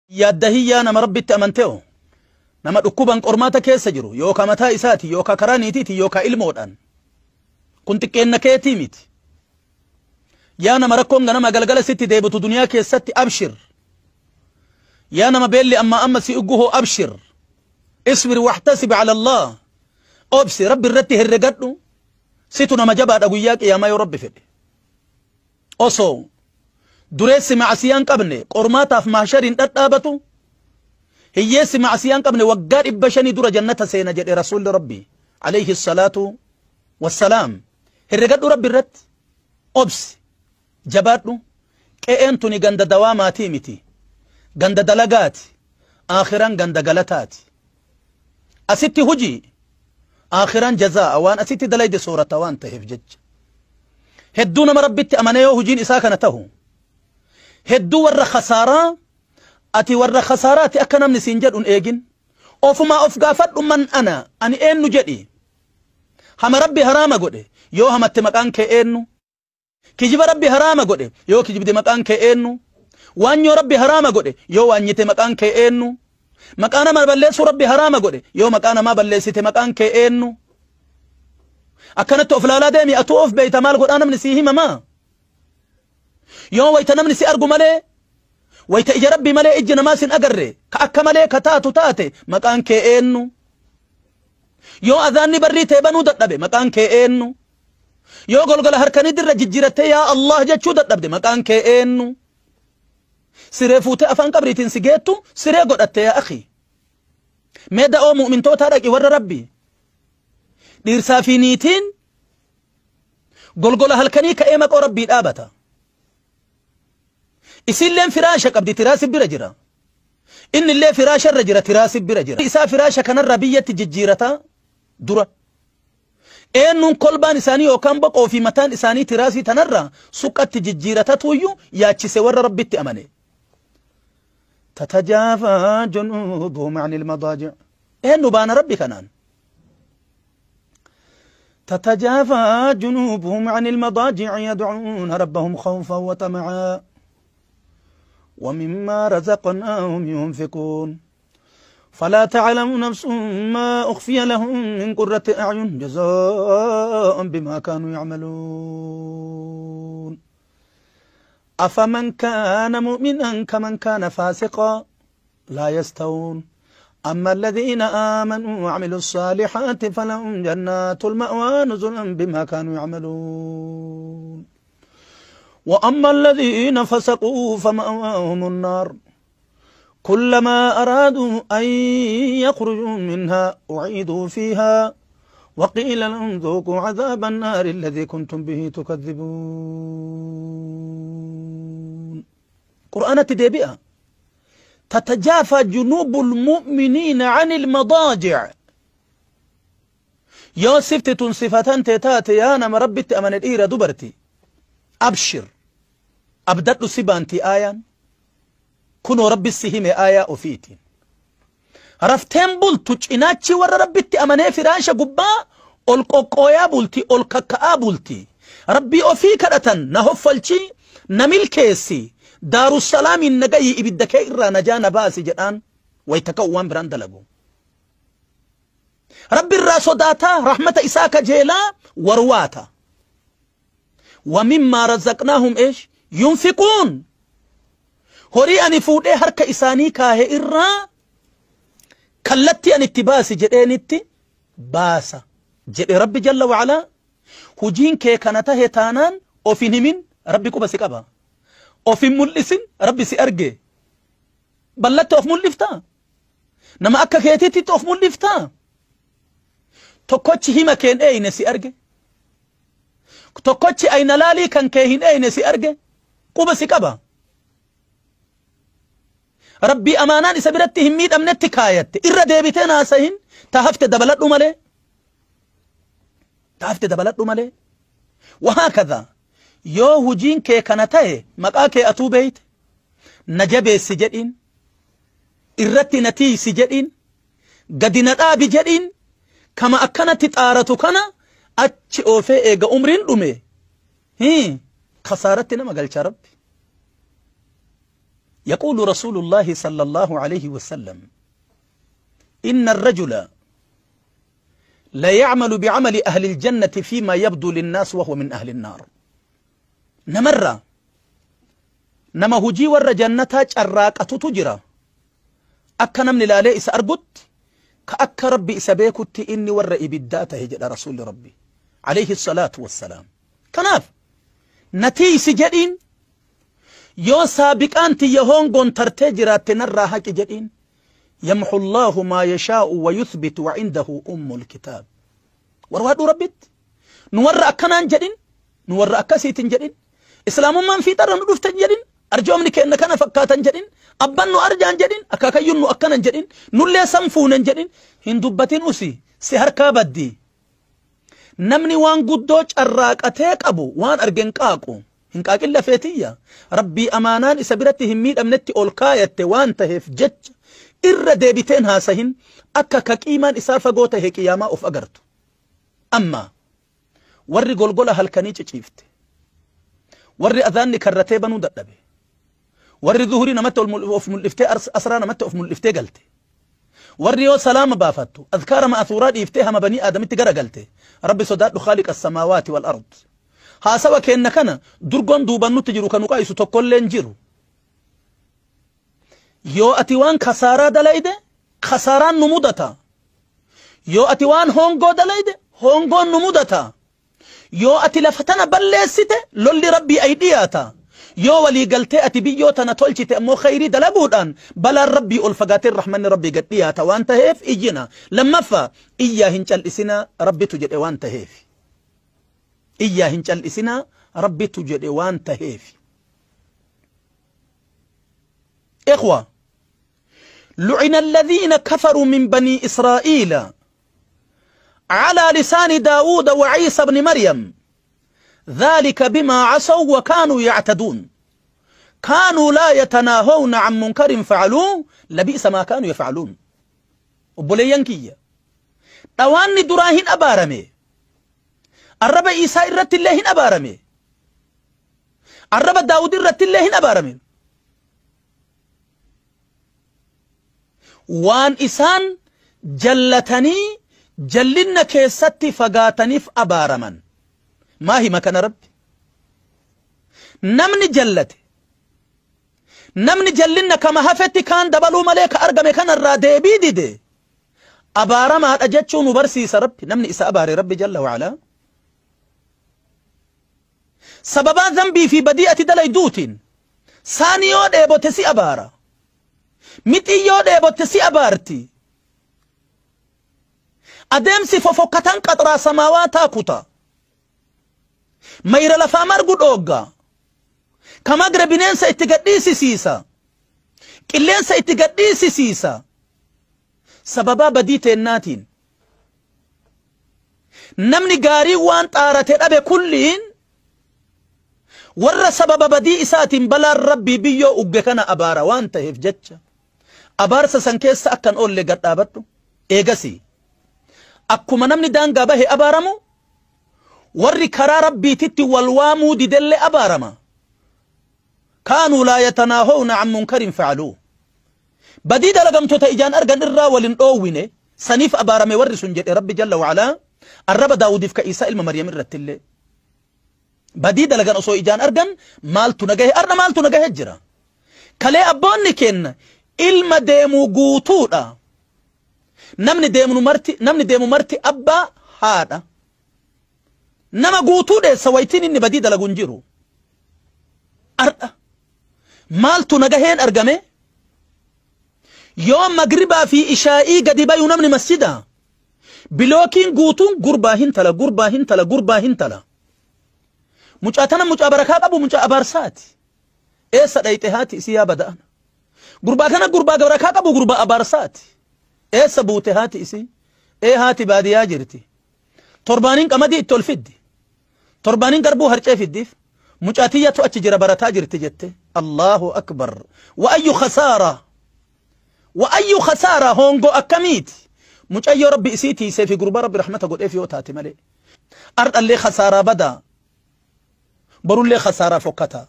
Yaaddahin yaa nama Rabbitti amanteo nama dhukkuban qormaata keessa jiru yookaa mataa isaati yookaa karaa niitiiti yookaa ilmoodhaan kun xiqqeenna keetii miti. Yaa nama rakkoon ganama galgala sitti deebitu duniyaa keessatti abshir. Yaa nama beelli ammaa amma si ugguhoo abshir. Isbir waxtasib ala Allah. Obsi Rabbi irratti herregadhu. Situ nama jabaadha guyyaa qiyaamaa yoo Rabbi fedhe. Osoo dureessi ma'asiyaa hin qabne qormaataaf mahshariin dhadhaabatu, hiyyeessi ma'asiyaa hin qabne waggaa 500 dura jannata seena jedhe Rasuulli Rabbii alayhi salaatu wassalaam. Herregadhu Rabbi irratti, obsi, jabaadhu. Qe'een tuni ganda dawaamaatii miti, ganda dalagaati, aakhiraan ganda galataati. Asitti hujii, aakhiraan jazaa'a, waan asitti dalayde soorata waan taheef jecha. Hedduu nama Rabbitti amanee yoo hujiin isaa kana tahu, hedduu warra khasaaraa, ati warra khasaaraati akka namni siin jedhu hin eegin. Ofumaa of gaafadhu man ana, ani eennu jedhi. Hama Rabbi haraama godhe yoo hamatte maqaan kee eennu? Kijiba Rabbi haraama godhe yoo kijibde maqaan kee eennu? Waanyoo Rabbi haraama godhe yoo waanyite maqaan kee eennu? Maqaa nama balleessuu Rabbi haraama godhe yoo maqaa namaa balleessite maqaan kee eennu? Akkanatti of laalaa deemi, atuu of beeyta, maal godhaa namni sii himamaa? Yoo wayta namni si argu malee, wayta ija Rabbii malee ijji namaa sin agarre ka akka malee ka taatu taate maqaan kee eennu? Yoo azaanni barrii tee banuu dadhabe maqaan kee eennu? Yoo golgola harkanii dirra jijjiirattee yaa Allah jechuu dadhabde maqaan kee eennu? Siree fuutee afaan qabriitiin si geettu siree godhatte yaa akhi. Mee da'oo mu'mintootaa dhaqi warra Rabbii. Dhiirsaa fi niitiin golgola halkanii ka'ee maqoo Rabbii dhaabata. Isiilleen firaasha qabdi, tiraasi bira jira. Innillee firaasha irra jira, tiraasi bira jira. Isaa firaasha kanarraa biyyatti jijjiirataa dura. Eennuun kolbaan isaanii yookaan boqoo fi mataan isaanii tiraasii tanarraa suqqatti jijjiiratatuuyyu yaachise warra Rabbitti amane. Tatajaafaa junuubuhum anil madaaji'. Eennu baana Rabbi kanaan? تتجافى جنوبهم عن المضاجع يدعون ربهم خوفا وطمعا ومما رزقناهم ينفقون فلا تعلم نفس ما أخفي لهم من قرة أعين جزاء بما كانوا يعملون. أفمن كان مؤمنا كمن كان فاسقا لا يستوون. أما الذين آمنوا وعملوا الصالحات فلهم جنات المأوى نزلا بما كانوا يعملون. وأما الذين فسقوا فمأواهم النار كلما أرادوا أن يخرجوا منها أعيدوا فيها وقيل لهم ذوقوا عذاب النار الذي كنتم به تكذبون. قرآن تدبئة تتجافى جنوب المؤمنين عن المضاجع. يا سفتة صفتان تتاتي يا نما ربي تأمن الإيرة دبرتي أبشر أبدت سبانتي آية كنوا ربي السهم آية أفيتي رفتين بولتو إناتشي ور ربي تأمن فراشة قبا ألقوقويا بولتي ألقكا بولتي ربي أفيك رتن نهفلتي نميل كيسي دار السلام النجاي إبدك إرى نجانا باسي جدان ويتكوان براند لغو ربي الراسو داتا رحمة إساك جيلا ورواتا ومما رزقناهم إيش ينفقون. هوري أني فودي هرك إساني كاه إرى كلتي أن اتباسي جدينتي باسا جدي ربي جل وعلا هجين كي كانتا هتانان أوفيني ربي كوبا سيكابا أوفي ملسين ربي سي أرجي بلت أوف ملفتا نما أكا كيتي أوف ملفتا tokkochi hima keen eyne si arge, tokkochi ayna laalii kan kee hin eyne si arge, quba si qaba. Rabbii amaanaan isa biratti hin miidhamnetti kaayatte irra deebitee naasahin ta hafte dabaladhu malee, ta hafte dabaladhu malee. Wahaakadha yoo hujiin kee kana ta'e maqaa kee atuu beeyte na jabeessi jedhiin, irratti na tiisi jedhiin, gadi na dhaabi jedhiin, kama akkanatti xaaratu kana achi oofee eega umriin dhume kasaaratti nama galcha Rabbi. يقول رسول الله صلى الله عليه وسلم إن الرجل لا يعمل بعمل أهل الجنة فيما يبدو للناس وهو من أهل النار. نمر نما هجي ور جنتا carraaqatutu jira. Akka namni laalee isa argutti ka akka Rabbi isa beekutti inni warra ibiddaa tahe jedha Rasuulli Rabbi alayhi salaatu wassalaam. Kanaaf natiisi jedhiin, yoo saabiqaan tiyya hongoon tartee jiraatte narraa haqi jedhiin. يمحو الله ما يشاء ويثبت وعنده أم الكتاب. warwaadhuu Rabbitti nu warra akkanaan jedhin, nu warra akkasiitin jedhin, islaamummaan fiixarra nu dhuftan jedhin, arjoomni keenna kana fakkaatan jedhin, abban nu arjaan jedhin, akaakayyuun nu akkanan jedhin, nullee san fuunan jedhin hin dubbatin. Usi si harkaa baddi. Namni waan guddoo carraaqatee qabu waan argen qaaqu hin qaaqin. Lafeetiyya Rabbii amaanaan isa biratti hin miidhamnetti ol kaayatte waan taheef jecha irra deebiteen haasahin, akka ka qiimaan isaa fagoo tahe qiyaamaa of agartu. Amma warri golgola halkanii ciciifte, warri adhaanni karratee banuu dadhabe, warri zuhurii namatti of mul'iftee asraa namatti of mul'iftee galte, warri yoo salaama baafattu adkaara ma'asuuraa dhiiftee hama banii aadamitti gara galte, Rabbi sodaadhu, khaaliqa samaawaati wal ard. Haasawa keenna kana durgoon duuban nutti jiru kan nu qaayisu tokkolleen jiru. Yoo ati waan kasaaraa dalayde kasaaraan nu mudata, yoo ati waan hongoo dalayde hongoon nu mudata, yoo ati lafa tana balleessite lolli Rabbii ay dhiyaata, yoo walii galtee ati biyyoo tana tolchite ammoo khayrii dalaguudhaan balaan Rabbii ol fagaatee rahmanni Rabbii gad dhiyaata waan taheef iyyina. Lammaffaa, iyyaa hin cal'isinaa, Rabbitu jedhe waan taheef. Iyyaa hin cal'isinaa, Rabbitu jedhe waan taheef. إخوة، لعن الذين كفروا من بني إسرائيل على لسان داود وعيسى بن مريم ذلك بما عصوا وكانوا يعتدون كانوا لا يتناهون عن منكر فعلوه لبئس ما كانوا يفعلون. Obboleeyyan kiyya, dhawaanni duraa hin abaarame, arraba Isaa irratti illee hin abaarame, arraba Daawud irratti illee hin abaarame. Waan isaan jallatanii jallinna keessatti fagaataniif abaaraman. Maa hima kana Rabbi? Namni jallate, namni jallinna kama hafetti kaan dabaluu malee ka argame kanarraa deebii dide abaaramaadha jechuu nu barsiisa Rabbi. Namni isa abaare Rabbi jalla wacalaa. Sababaa zambii fi badii ati dalayduutiin saani yoo dheebote si abaara, mixii yoo dheebotte si abaarti, adeemsi fofokkatan qaxraa samaawaataa kuta mayra lafaa margu dhoogga, kamagre bineensa itti gadhiisisiisa, qilleensa itti gadhiisisiisa. Sababaa badii teennaatiin namni gaarii waan xaarate dhabe kulliin warra sababa badii isaatiin balaan Rabbii biyyoo ugge kana abaara waan ta'eef jecha abaarsa san keessa akkan oolle gad dhaabadhu. Eegasi akkuma namni daangaa bahe abaaramu, warri karaa Rabbiititti wal waamuu didellee abaarama. كانوا لا يتناهون عن منكر فعلوه. Badii dalagamtoota ijaan argan irraa walin dhoowwine, saniif abaarame warri sun jedhe Rabbi jalla wacalaa arraba Daawudiif ka Isaa ilma Maryam irratti illee. Badii dalagan osoo ijaan argan maaltu nagahe? Arna maaltu nagahe jira? Kalee abboonni kenna ilma deemuu guutuudha. Namni deemu marti, namni deemu marti abbaa haadha nama guutuu dheessa, waytiin inni badii dalagu hin jiru. Ardha maaltu nagaheen argame? Yoo magribaa fi ishaa'ii gadi bayu namni masjida bilookiin guutuun gurbaa hintala, gurbaa hintala, gurbaa hintala, mucaa tana, mucaa barakaa qabu, mucaa abaarsaati. Eessa dhayxe haati isii? Yaa bada'ana. Gurbaa kana, gurbaa barakaa qabu, gurbaa abaarsaati. Eessa buute haati isii? Ee, haati baadiyaa jirti. Torbaaniin qamadii itti ol fiddi, torbaaniin garbuu harcee fiddiif, mucaatiyyatu achi jira, barataa jirti jette. الله أكبر، وأي خسارة، وأي خسارة! Hongoo akkamiiti? Mucayyoo Rabbi isii tiisee fi gurbaa Rabbi rahmata godheef yoo taate malee, ardhallee khasaaraa badaa, borullee khasaaraa fokkataa.